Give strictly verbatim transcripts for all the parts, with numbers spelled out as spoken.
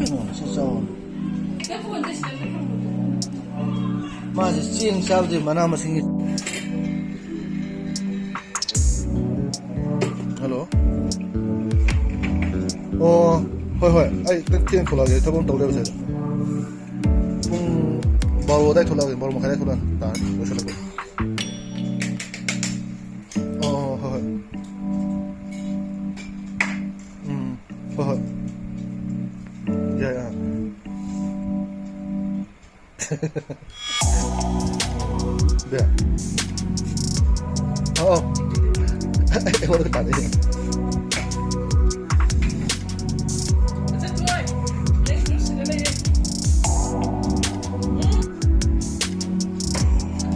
ꯁꯤ ꯆꯥꯎ꯫ ꯃꯥꯁꯦ ꯆꯦꯡ ꯆꯥꯕꯗꯤ ꯃꯅꯥ ꯃꯁꯤꯡꯒꯤ꯫ ꯍꯜꯂꯣ꯫ ꯑꯣ, ꯍꯣꯏ, ꯍꯣꯏ, ꯑꯩ ꯈꯤꯇꯪ ꯊꯦꯡꯅ ꯊꯣꯛꯂꯛꯑꯒꯦ, ꯊꯕꯛ ꯑꯃ ꯇꯧ ꯂꯩꯕ ꯁ꯭ꯋꯥꯏꯗ꯫ ꯄꯨꯡ ꯕꯥꯔꯣ ꯑꯗꯥꯏ ꯊꯣꯛꯂꯛꯑꯒꯦ, ꯕꯥꯔꯣ ꯃꯈꯥꯏ ꯑꯗꯥꯏ ꯊꯣꯛꯂꯛꯑꯒꯦ, ꯇꯥꯔꯦ, ꯂꯣꯏꯁꯤꯜꯂꯛꯄ꯫ ꯑꯣ, ꯍꯣꯏ, ꯍꯣꯏ꯫ ꯎꯝ, ꯍꯣꯏ, ꯍꯣꯏ꯫ ꯌꯥꯏ, ꯑꯥ꯫ ꯕꯦ꯫ ꯑꯣ, ꯑꯣ꯫ ꯑꯩꯉꯣꯟꯗ ꯇꯥꯔꯛꯑꯦ꯫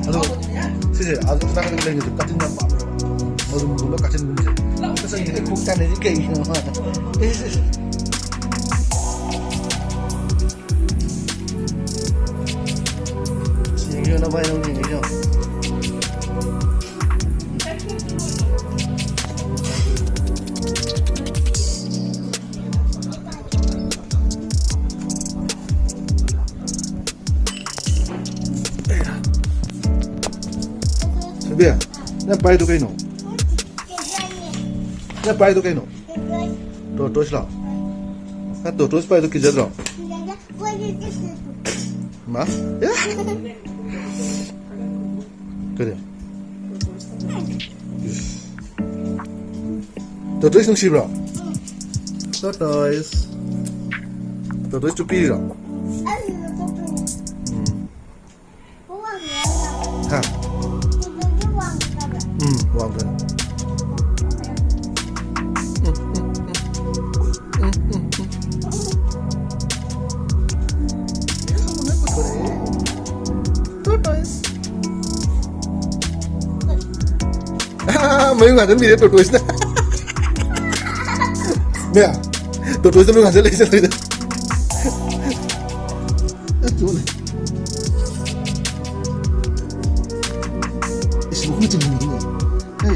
ꯑꯗꯣ ꯁꯤꯁꯦ ꯑꯥ ꯅꯥꯀꯟꯗ ꯂꯩꯕꯁꯦ ꯀꯥꯆꯤꯟ ꯌꯥꯝ ꯄꯥꯝꯃꯦꯕ꯫ ꯃꯔꯨꯝꯒꯨꯝꯕ ꯀꯥꯆꯤꯟꯒꯨꯝꯕꯁꯦ꯫ ꯉꯁꯥꯏꯒꯤꯗꯤ ꯈꯣꯡ ꯇꯥꯟꯅꯔꯤ ꯀꯩꯒꯤꯅꯣ? ꯏꯁ, ꯏꯁ꯫ ꯌꯦꯡꯉꯤꯌꯣ, ꯅꯃꯥꯏ ꯅꯪ ꯌꯦꯡꯉꯤꯌꯣ꯫ ꯁꯤꯕꯤ, ꯅꯪ ꯄꯥꯏꯗꯣ ꯀꯩꯅꯣ? ꯅꯪ ꯄꯥꯏꯗꯣ ꯀꯩꯅꯣ? ꯇꯣꯔꯇꯣꯏꯁꯂꯣ? ꯅꯪ ꯇꯣꯔꯇꯣꯏꯁ ꯄꯥꯏꯗꯣ ꯀꯤꯖꯗ꯭ꯔꯣ? ꯃꯥ? ꯑꯦ? ꯀꯔꯤ? ꯏꯁ꯫ ꯇꯣꯔꯇꯣꯏꯁ ꯅꯨꯡꯁꯤꯕ꯭ꯔꯣ? ꯇꯣꯔꯇꯣꯏꯁ꯫ ꯇꯣꯔꯇꯣꯏꯁ ꯆꯨꯞꯄꯤꯔꯤꯔꯣ? ꯎꯝ꯫ ꯍꯥ? ꯎꯝ, ꯋꯥꯡꯗꯣꯏꯅꯦ꯫ ꯃꯌꯨꯡ ꯍꯥꯟꯖꯟꯕꯤꯔꯦ ꯇꯣꯔꯇꯣꯏꯁꯅ꯫ ꯃꯌꯥ, ꯇꯣꯔꯇꯣꯏꯁꯇ ꯃꯌꯨꯡ ꯍꯥꯟꯖꯜꯂꯛꯏꯁꯦ ꯂꯣꯏꯅ꯫ ꯑꯦ, ꯆꯣꯠꯂꯦ꯫ ꯏꯁ, ꯃꯈꯨꯠ ꯆꯤꯡꯍꯟꯕꯤꯔꯦ꯫ ꯍꯦ,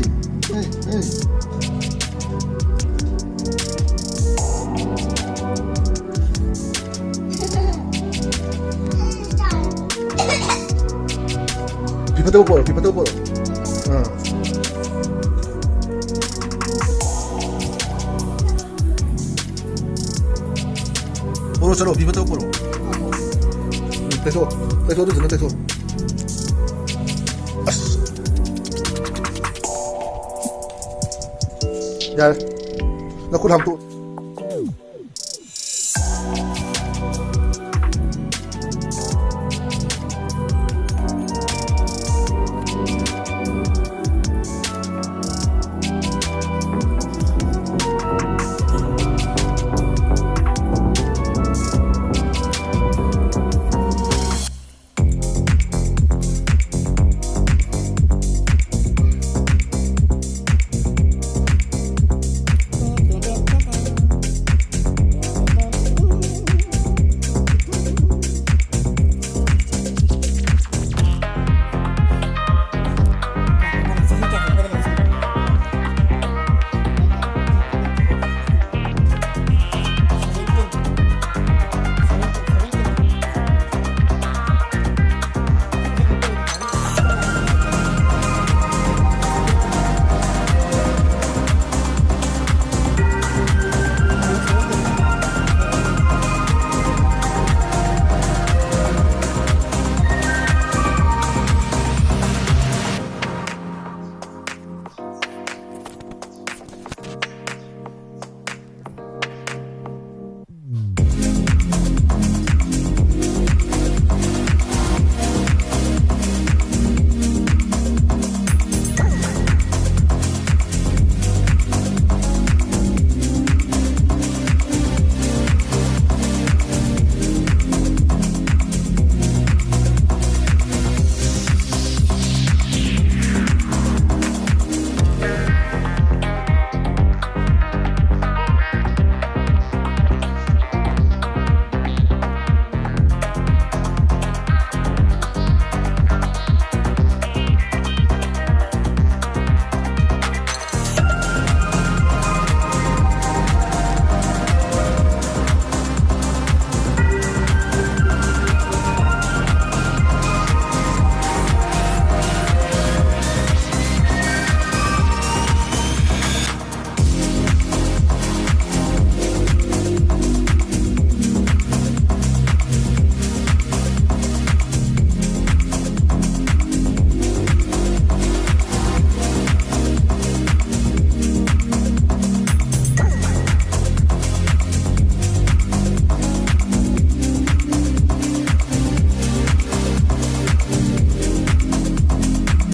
ꯍꯦ, ꯍꯦ꯫ ꯐꯠꯇꯕ ꯄꯣꯔꯛꯑꯣ, ꯐꯤ ꯐꯠꯇꯕ ꯄꯣꯔꯛꯑꯣ꯫ ꯑꯥ꯫ ꯄꯣꯔꯛꯑꯣ, ꯆꯠꯂꯣ, ꯐꯤ ꯐꯠꯇꯕ ꯄꯣꯔꯛꯑꯣ꯫ ꯎꯝ, ꯇꯩꯊꯣꯛꯑꯣ, ꯇꯩꯊꯣꯛꯑꯣ, ꯑꯗꯨꯗꯨꯅ ꯇꯩꯊꯣꯛꯑꯣ꯫ ꯑꯁ꯫ ꯌꯥꯔꯦ꯫ ꯅꯈꯨꯠ ꯍꯥꯝꯇꯣꯛꯑꯣ꯫